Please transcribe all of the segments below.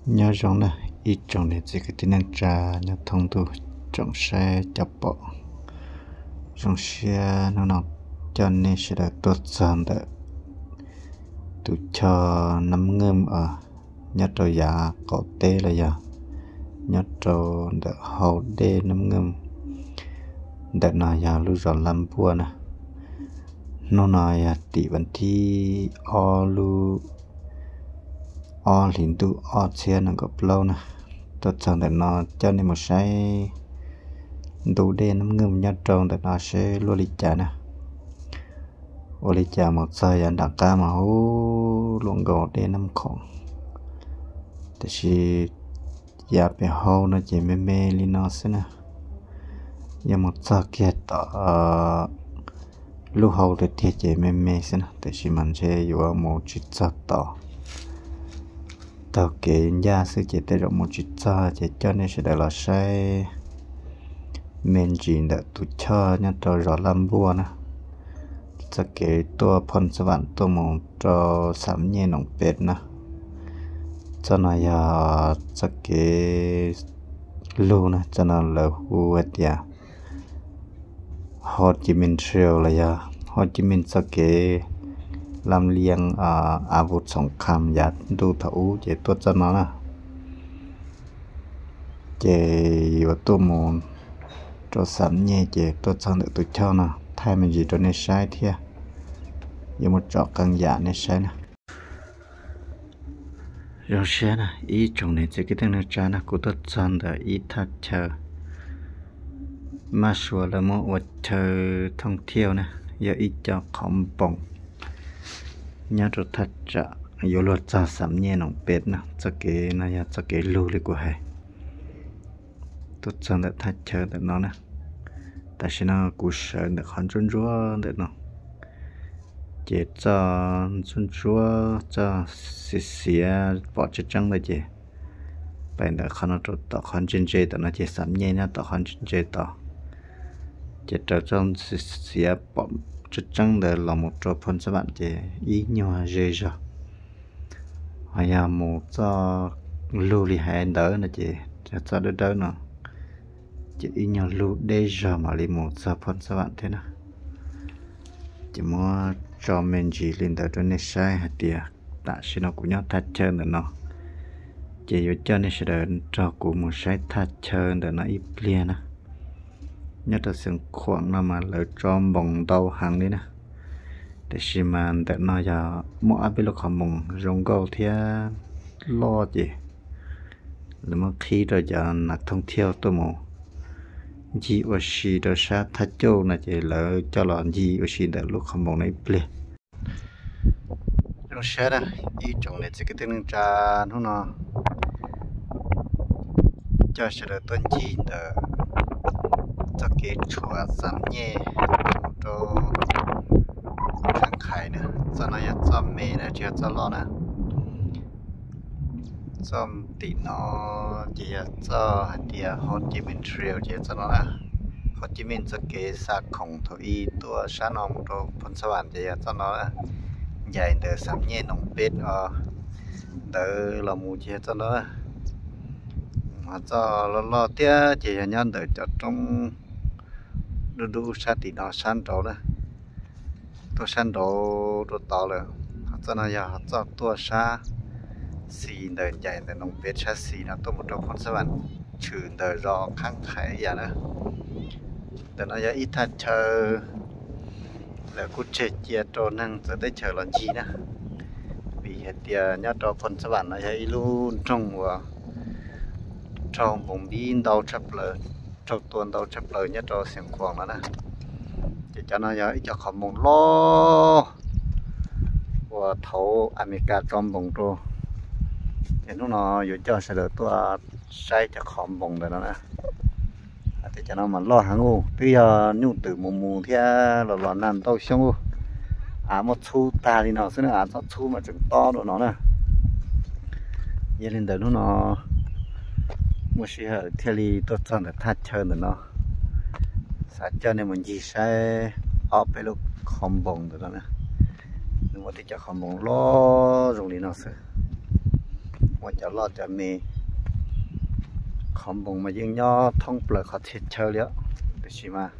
Nyob zoo na, ib tsoom niam txiv kwv tij neej tsa nyob thoob ntuj tsoom saib cov pom. Zoo siab hnub no coj nej sawv daws tuaj txog ntawm tus choj Nab Nkeej os, nyob rau yav qaum teb los yog nyob rau ntawm hauv dej Nab Nkeej. Ntawm no yog lub zos Laj Npuaj na. Hnub no yog tim vas thib ob lub ob hlis ntuj ob txhiab nees nkaum plaub na. Tuaj txog ntawm no coj nej mus saib ntu dej Nab Nkeej nyob rau ntawm no seb luaj li cas na. Ua li cas mus txog yav nram qab mas ub, luaj nkaus dej Nab Khoom, tiam sis yav pem hauv no ces me me li no xwb na. Yog mus txog kiag tom lub hau tiag tiag ces me me xwb na, tiam sis mas ntshe yuav mus tsis txog tom, taug kev ncaj xwb ces tej zaum mus tsis txog, ces coj nej sawv daws los saib me ntsis ntawm tus choj nyob rau zos Laj Npuaj na. Txoj kev tuaj Phoj Xab Vam tuaj mus rau Xam Nyej Noom Pem na. Txoj no yog txoj kev lug na, txoj no lawv hu hais tias Ho Chi Minh Trail los yog Ho Chi Minh txoj kev lam liang av vus txhoom kham yav ntuj thaum ub ces tuaj txoj no na. Ces yuav tuaj mus rau Xam Nyej ces tuaj txog ntawm tus choj no thaij me ntsis rau nej saib thiab. Yuav mus tsom qee yam nej saib na. Zoo siab na, ib tsoom niam txiv kwv tij neej tsa na, kuv tuaj txog ntawm ib thaj chaw mab sua lawv muab ua chaw thooj thiauj na, yog ib co qhov npoos nyob rau thaj tsam yuav luag txog Xam Nyej Noom Pem na. Txoj kev no yog txoj kev lug li kuv hais. Tuaj txog ntawm thaj chaw ntawm no na, tam sim no kuv sawv ntawm qhov ntsuab ntsuab ntawm no, ces txoj ntsuab ntsuab txoj xiav xiav pom tseeb tseeb ntawd ces pem ntawm qhov no rau tom qhov ntse ntse tom no ces Xam Nyej nyob tom qhov ntse ntse tod. Ces raws txoj xiav pom tseeb tseeb ntawd los mus rau Phoj Xab Vam ces ib nyuag ze zog. Ho yog mus txoj lug li hais ntawd no ces yog txoj dawb dawb no, ces ib nyuag lug deb zog mam li mus txog Phoj Xab Vam thiab na. Ces muab tso me ntsis li ntawd rau nej saib hais tias tam sim no kuv nyob thaj chaw ntawm no, ces yuav coj nej sawv daws nrog kuv mus saib thaj chaw ntawm no ib pliag na. Nyob rau Xeev Khuam no mas lawv tso npoos ntau heev li na, tiam sis mas ntawm no yog muaj ob peb lub qhov npoos zoo nkauj thiab loj ces lawv muab qhib rau cov nas thooj thiauj tuaj mus ncig ua si rau sab thaj cauj no ces lawv coj los ncig ua si ntawm lub qhov npoos no ib pliag. Zoo siab na, ib tsoom niam txiv kwv tij neej tsa, hnub no coj sawv daws tuaj ncig ntawm txoj kev tshuav Xam Nyej mus rau Khab Khais na. Txoj no yog txoj me na, tsis yog txoj loj na. Txoj tim no ces yog txoj hais tias Ho Chi Minh Trail ces yog txoj no na. Ho Chi Minh txoj kev xa khoom thaum ub tuaj sab no mus rau Phoj Xab Vam ces yog txoj no na. Ncaim ntawm Xam Nyej Noom Pem os, ntawd los mus ces yog txoj no na. Ho txoj loj loj thiab ces yog nyob ntawm cov roob dub dub sab tim no sab nraud na. Tuaj sab nraud rau tod lawm. Ho txoj no yog txoj tuaj sab xis ntawm ncaim ntawm Noom Pem sab xis no tuaj mus rau Phoj Xab Vam, tshwm ntawm zos Khab Khais ib yam na. Ntawm no yog ib thaj chaw lawv kuj tseg cia rau neeg txawv teb chaws los ncig na, vim hais tias nyob rau Phoj Xab Vam no yog ib lub nroog uas raug npoos npib ntau tshaj plaws, raug tua ntau tshaj plaws nyob rau Xeev Khuam no na. Ces cov no yog ib co qhov npoos loj uas thaum Amelikas tso npoos rau, ces hnub no yuav coj sawv daws tuaj saib cov qhov npoos ntawm no na. Hais tias cov no mas loj heev ub, twb yog nyuj twm mus mus thiab los los nag ntau xyoo ub, av muab txhub tag li no xwb na, av txhob txhub mas tseem tob dua no na. Yog li ntawd hnub no muaj sij hawm thiaj li tuaj txog ntawm thaj chaw ntawm no, xav coj nej mus ncig saib ob peb lub qhov npoos ntawm no na. Nws muaj tej cov qhov npoos loj zoo li no xwb. Muaj cov loj cov me, qhov npoos mas yeej nyob thoob plaws qhov txhia chaw li os. Tiam sis mas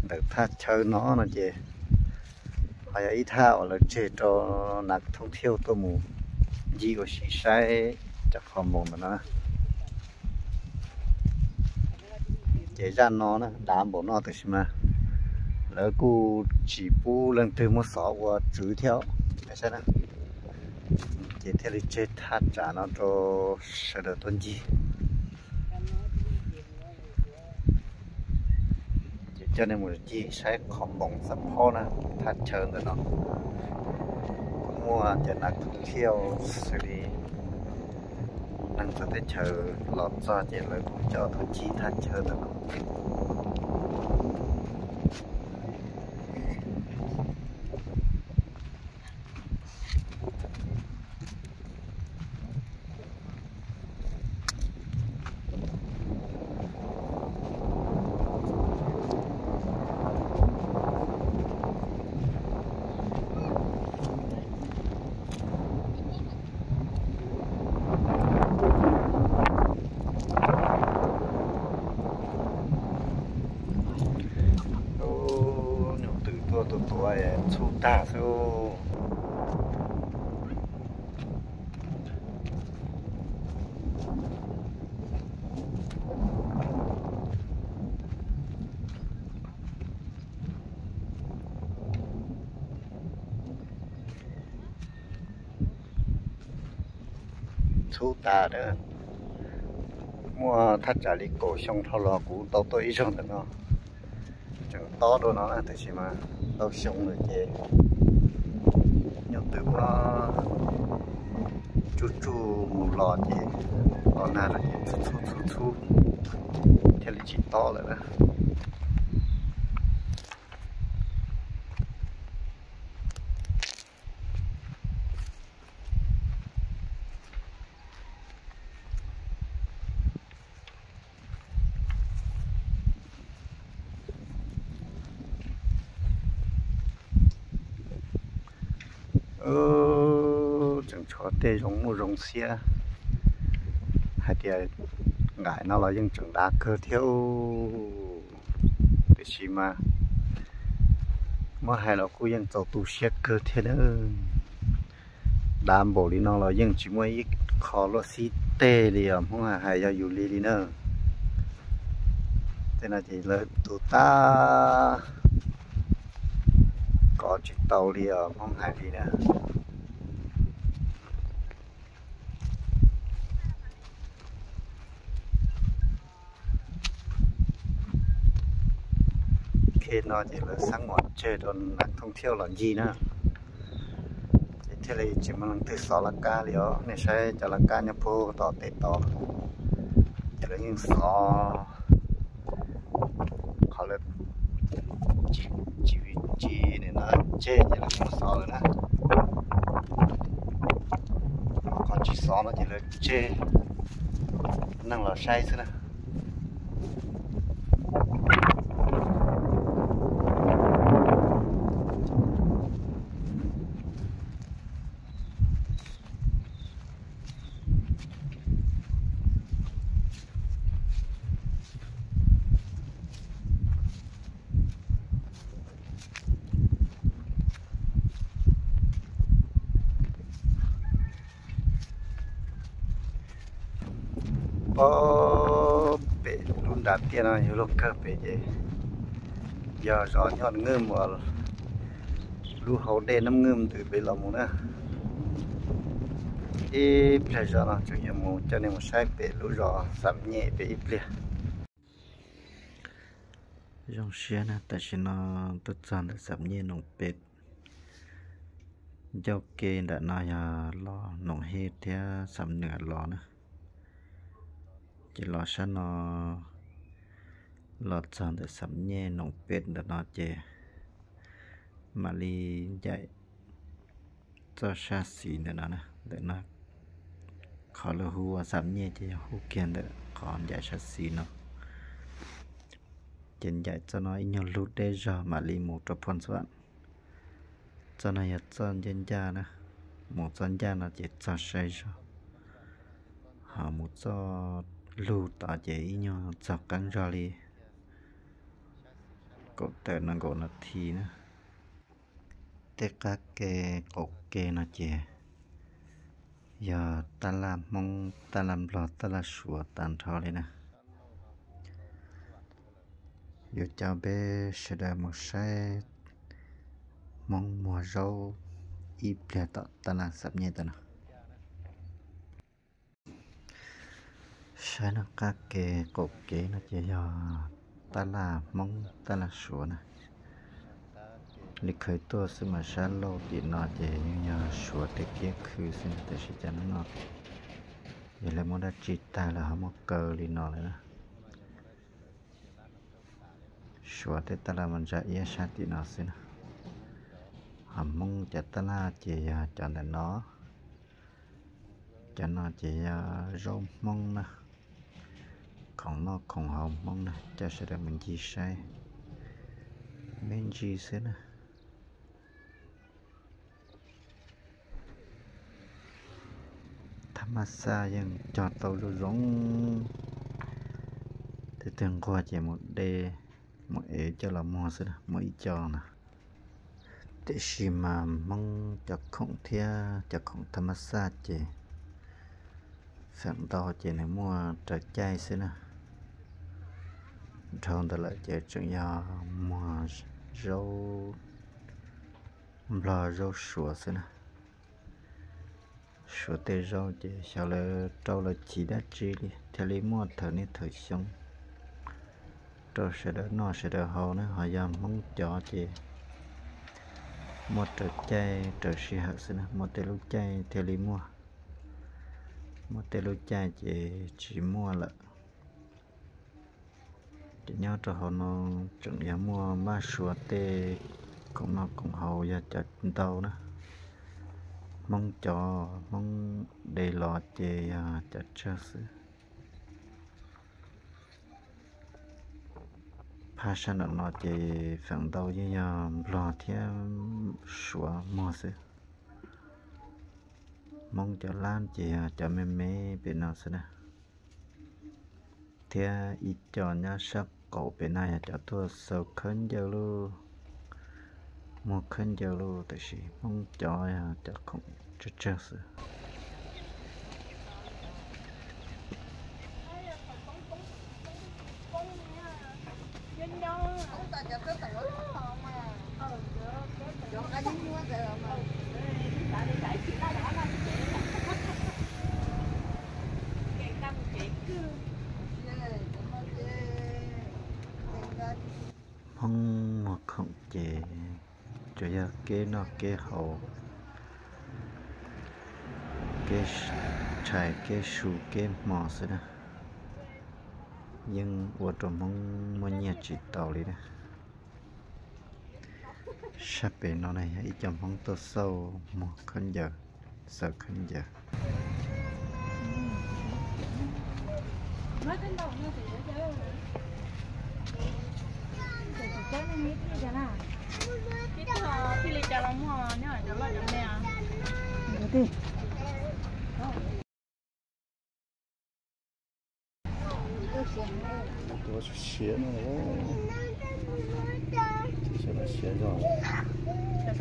ntawm thaj chaw no no ces ho yog ib thaj uas lawv tseg rau nas thooj thiauj tuaj mus ncig ua si saib cov qhov npoos ntawm no. Ces zaj no na dav npaum no tiam sis mas lawv kuj tsis pub leej twg muab xov ua tswv thiab, saib na. Ces thiaj li tseg thaj tsam no rau sawv daws tuaj ncig. Ces coj nej mus ncig saib qhov npoos xab phob na, thaj chaw ntawm no kuj muaj cov nas thooj thiauj xws li neeg txawv teb chaws los txog ces lawv kuj coj tuaj ncig thaj chaw ntawm no. Nyuj twm tuaj tua tuav txhub tag xwb. Txhub tas, muaj thaj tsam li kaum xyoo dhau los kuv tau tuaj ib zaug ntawm no. Tseem tob dua no na, tiam sis mas ntau xyoo lawm ces nyuj twm no tsuj tsuj mus los ces los nag lawm ces txhub txhub txhub txhub thiaj li tsis tob lawm na. Tseem tshuav tej zoo muaj zoo siab hais tias nqaim no los yeej tseem dav kawg thiab. Tiam sis mas muab hais los kuj yeej txaus tu siab kawg thiab na. Dav npaum li no los yeej tsis muaj ib qho luaj xib teg li os, Hmoob hais yog yus li li na. Tej no ces lawv tu tab kov tsis tau li os, Hmoob hais li na. Khej no ces lawv xab mos tseg rau nas thooj thiauj los ncig na. Ces thiaj li tsis muaj leej twg xov laj kab li os. Nej saib cov laj kab nyob puag tom tej tod, ces lawv yeej xov qhov lawv tsis, tsis, tsis nim no tseg ces lawv yeej xov lawm na. Qhov tsis xov no ces lawv tseg neeg los saib xwb na. Pob pem lub nrad tiaj no yog lub kawg pem ces yog zos Nyob Ngwj uas lub hauv dej Nab Ngwj ntws pem los mus na. Ib pliag zos no tseem yuav mus coj nej mus saib pem lub zos Xam Nyej pem ib pliag. Zoo siab na, tam sim no tuaj txog ntawm Xam Nyej Noom Pem. Ncauj ke ntawm no yog los Noom Hej thiab Xam Nwm los na. Ces los sab no, los txog ntawm Xam Nyej Noom Pem ntawm no ces mam li ncaim txoj sab xis ntawm no na, ntawm no qhov lawv hu ua Xam Nyej ces yog hu kiag ntawm qhov ncaim sab xis no. Ces ncaim txoj no ib nyuag lub deb zog mam li mus rau Phoo Xas Vam. Txoj no yog txoj ncaj ncaj na, mus txoj ncaj no ces txog saib zog. Ho mus txoj lug tod ces ib nyuag txog qeeb zog li kaum tawm nees nkaum nas this na. Tej qab ke qaum ke no ces yog tab laj Hmoob, tab laj Nplog, tab laj Suav tag nrho li na. Yuav coj peb sawv daws mus saib Hmoob muag zaub ib pliag tom tab laj Xam Nyej ntawm no. Saib no, qab ke qaum kev no ces yog tab laj Hmoob tab laj Suav na. Li khawv tuaj xwb mas sab laug tim no ces yeej yog Suav tej kiab khw xwb na, tiam sis cas hnub no yog lawv muab dab tsi tag lawm ho muaj kaw li no lawm na. Suav tej tab laj mas ntsa iab sab tim no xwb na. Ho Hmoob cov tab laj ces yog cov ntawm no. Cov no ces yog zaub Hmoob na, khoom noj khoom haus Hmoob na, coj sawv daws mus ncig saib me ntsis xwb na. Thab mab xaj yeej cog tau zoo zoo, tej twg nquag ces mus de, mus ev coj los muag xwb na, muaj ib co na. Tiam sis mas Hmoob cov khoom thiab cov khoom thab mab xaj ces feem ntau ces nws muaj raws caij xwb na. Dhau ntawd lawm ces tseem yog muag zaub Nplog zaub Suav xwb na. Suav tej zaub ces xyov lawv rau lawv chiv dab tsi li thiaj li muaj thawm niaj thawm xyoo rau sawv daws noj sawv daws haus na. Ho yog Hmoob cov ces muaj raws caij raws sij hawm xwb na, muaj tej lub caij thiaj li muaj, muaj tej lub caij ces tsis muaj lawm. Ces nyob rau hauv no tseem yog muaj mab Suav tej khoom noj khoom haus yog cov ntau na. Hmoob cov, Hmoob de los ces yog cov tsawg xwb. Phab sab nram no ces feem ntau yeej yog Nplog thiab Suav muag xwb. Hmoob cov lab ces yog cov me me pem no xwb na. Thiab ib co nyob sab qaum pem no yog cov tuaj xaus khaub ncaws lauj, muag khaub ncaws lauj, tiam sis Hmoob cov yog cov khoom tsawg tsawg xwb. Hmoob muag khoom ces tsuas yog kev noj kev haus, kev tshais kev su kev hmo xwb na, yeej ua rau Hmoob muaj nyiaj tsis taus li na. Sab pem no na yog ib co Hmoob tuaj xauj muag khaub ncaws, xaws khaub ncaws. Thiaj li cov los muag nyob cov loj cov me. Siav no, siav zog. Siav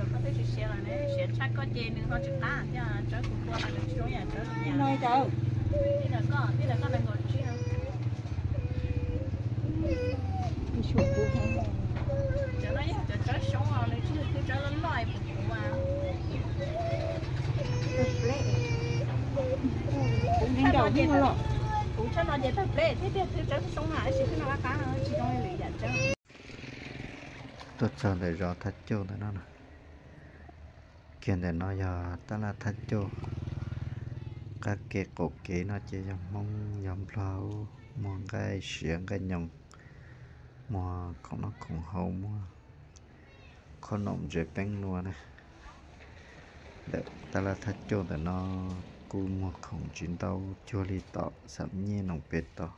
tshaj koj ces nws ho tsis qab thiab, tsawb kuv tua mas nws tsis zoo yam tsawb no. Tij laug koj, tij laug koj nees nkaum tsib no. Cov no yog cov tsawb xyoob os, nws tsis yog thwj tsawb loj loj puv puv as. Kuv tshaj no ces tawg pleb thiab tiag, thwj tsawb xyoob na, tab sis thwj no qab qab tsis zoo li lwm yam tsawb. Tuaj txog ntawm zos Thaj Cauj ntawm no na. Kiag ntawm no yog tab laj Thaj Cauj. Qab ke qaum kev no ces yog Hmoob yog Nplog, muag nqaij siav nqaij nyoos, muag khoom noj khoom haus, muag khoom noj ntsev peeb nua na. Ntawm tab laj Thaj Cauj ntawm no kuj muag khoom tsis ntau cuag li tom Xam Nyej Noom Pem tod.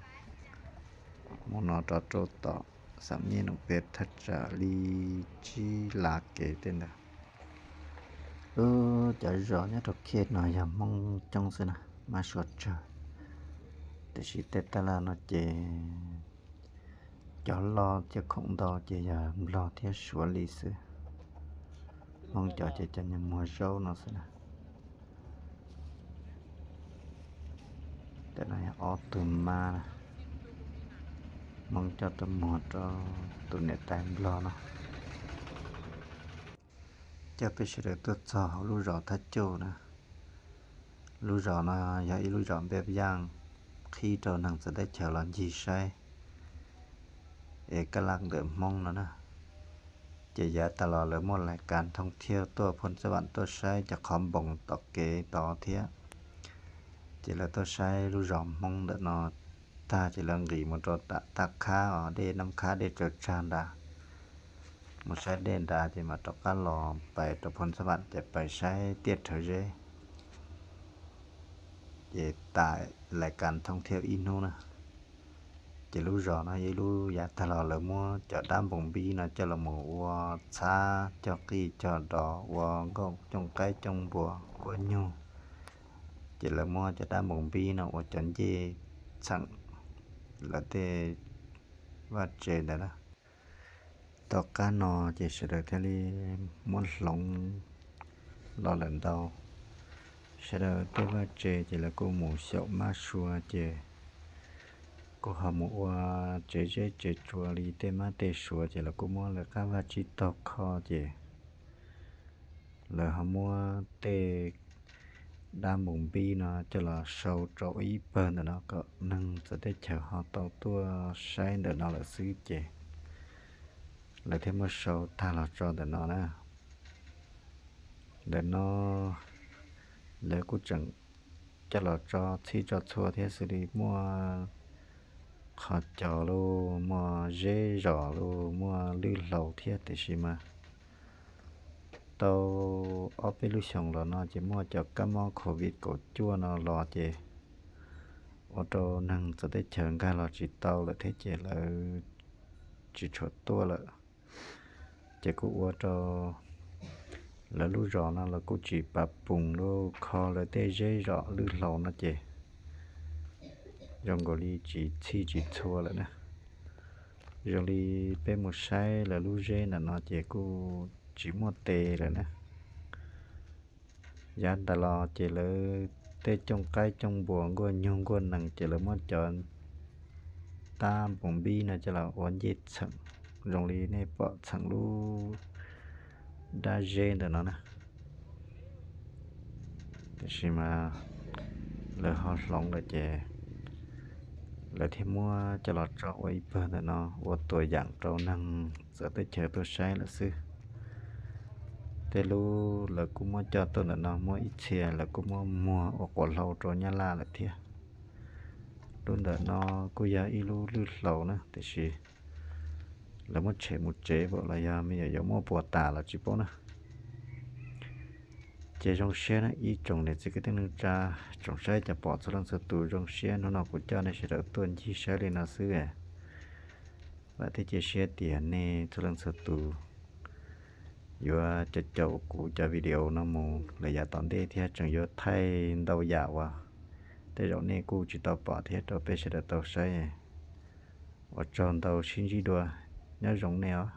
Mus no rov rau tom Xam Nyej Noom Pem thaj tsam li tsib lav kev tej ntawd. Lub cov zos nyob rau kiag no yog Hmoob coob xwb na, mab sua tsawg. Tiam sis tej taj laj no ces cov loj thiab khoom ntau ces yog Nplog thiab Suav li xwb. Hmoob cov ces cov nyuag muag zaub no xwb na. Cov no yog ob tug mab na, Hmoob coj tuaj muag rau tus niam tais Nplog no. Coj peb sawv daws tuaj txog hauv lub zos Thab Cauj na. Lub zos no yog ib lub zos npej yaaj qhib rau neeg txawv teb chaws los ncig saib es kaj laj ntawm Hmoob no na. Ces yav tas los lawv muaj lais kas thoob thiab tuaj Phoo Xab Vam tuaj saib cov qhov npoos tom kev tod thiab. Ces lawv tuaj saib lub zos Hmoob ntawm no tag ces lawv nqis mus rau tam Taj Khab os, dej Nab Khab dej tsaws tsag nrad. Mus saib dej nrad ces mam rov qab los pais rau Phoo Xab Vam ces pais saib tiaj Rhawv Zeb. Ces tas lais kas thoob thiab ib hnub na. Ces lub zos no yog ib lub yav tag los lawv muab cov dab npoos npib no coj los mus ua txhab cog qij cog dos, ua nkauj cooj qaib cooj npua, ua nyug. Ces lawv muab cov dab npoos npib no ua cov ncej txheem lawv tej vaj tse ntawd na. Tom qab no ces sawv daws thiaj li muab hloov los lawm ntau. Sawv daws tej vaj tse ces lawv kuj mus xyaum mab sua ces kuj ho mus ua tsev zeb tsev tsua li tej mab tej suav ces lawv kuj muab lawv qab vaj tsib taug kho ces lawv ho muab tej dab npoos npib no coj los sau rau ib pawg ntawm no kom neeg txawv teb chaws ho tau tuaj saib ntawm no lawm xwb ces lawv thiaj muab sau tag los tso ntawm no na. Ntawm no lawv kuj tseem coj los tso txhij tso txhua thiab xws li muaj qhov cos los, muaj zeb zos los, muaj lwj hlau thiab tiam sis mas tau ob peb lub xyoos los no ces muaj cov kab mob covid kaum cuaj no los ces ua rau neeg txawv teb chaws nkag los tsis tau lawm thiab ces lawv tsis tshua tuaj lawm. Ces kuj ua rau lawv lub zos no los kuj tsis pav pum lub kho lawv tej zeb zos lwj hlau no ces zoo nkaus li tsis txhij tsis txhua lawm na. Zoo li peb mus saib lawv lub zeb ntawm no ces kuj tsis muaj tes lawm na. Yav ntawd los ces lawv tej cooj qaib cooj npua nkuaj nyug nkuaj nees ces lawv muab cov dab npoos npib no coj los ua ncej txheem zoo li nej pom txheem lub dab zeb ntawm no na. Tiam sis mas lawv ho hloov lawm ces lawv thiaj muab coj los tso ua ib pawg ntawm no ua tuam yam rau neeg txawv teb chaws tuaj saib lawm xwb. Tej lub lawv kuj muab coj tuaj ntawm no muaj ib txhia lawv kuj muab muag ua quas hlau rau Nyab Laj lawm thiab. Lub ntawm no kuj yog ib lub lwj hlau na tiam sis lawv muab tshem mus tsev pam los yog me nyuam yuav muaj puas tas los tsis paub na. Ces zoo siab na ib tsoom niam txiv kwv tij neej tsa, tsoom saib cov pom txhua leej txhua tus, zoo siab hnub no kuv coj nej sawv daws tuaj ncig saib li no xwb. Vam thiab cia siab tias nej txhua leej txhua tus yuav caum caum kuv cov video no mus lawm yav tom ntej thiab tseem yuav thaij ntau yam uas tej zaum nej kuj tsis tau pom thiab rau peb sawv daws tau saib. Ua tsaug ntau, sib ntsib dua, nyob zoo nej os.